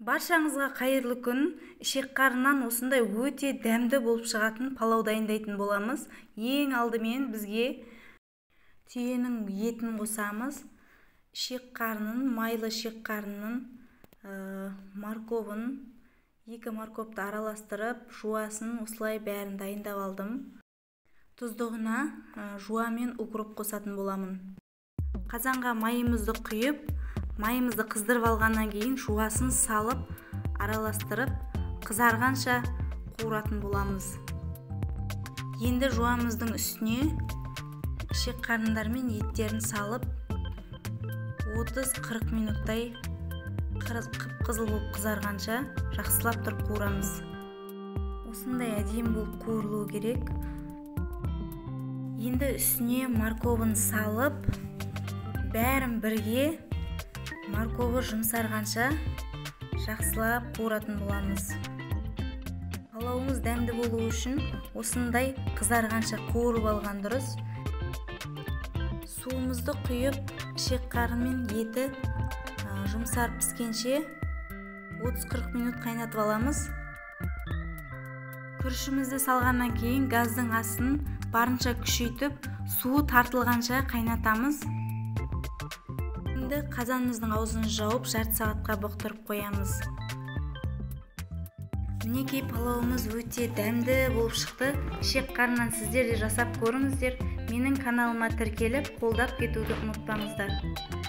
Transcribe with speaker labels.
Speaker 1: Баршаңызға қайырлы күн. Ішек-қарыннан осындай өте дәмді болып шығатын палау дайындайтын боламыз. Ең алдымен бізге түйенің етін қосамыз. Ішек-қарнын, майлы ішек-қарнын, морковын, екі морковты араластырып, жуасын осылай бәрін дайындап алдым. Тұздығына жуа мен укроп қосатын боламын. Қазанға майымызды құйып, майымызды қыздырып алғаннан кейін жуасын салып, араластырып, қызарғанша қуыратын боламыз. Енді жуамыздың үстіне ішек қарындар мен еттерін салып, 30-40 минуттай қып-қызыл болып қызарғанша жақсылап тұрып қуырамыз. Осындай әдемі болып қуырылу керек. Енді үстіне морковын салып, бәрін бірге морковы жұмсарғанша жақсылап қуыратын боламыз. Палауымыз дәмді болу үшін осындай қызарғанша қуырып алған дұрыс. Суымызды құйып, ішек қарын мен еті жұмсарып піскенше 30-40 минут қайнатып аламыз. Күрішімізді салғаннан кейін газдың астын барынша күшейтіп, суы тартылғанша қайнатамыз. Енді қазанымыздың аузын жауып, жарты сағатқа бұқтырып қоямыз. Мінекей, палауымыз өте дәмді болып шықты. Ішек қарнынан сіздер де жасап көріңіздер. Менің каналыма тіркеліп, қолдап кетуді ұмытпаңыздар.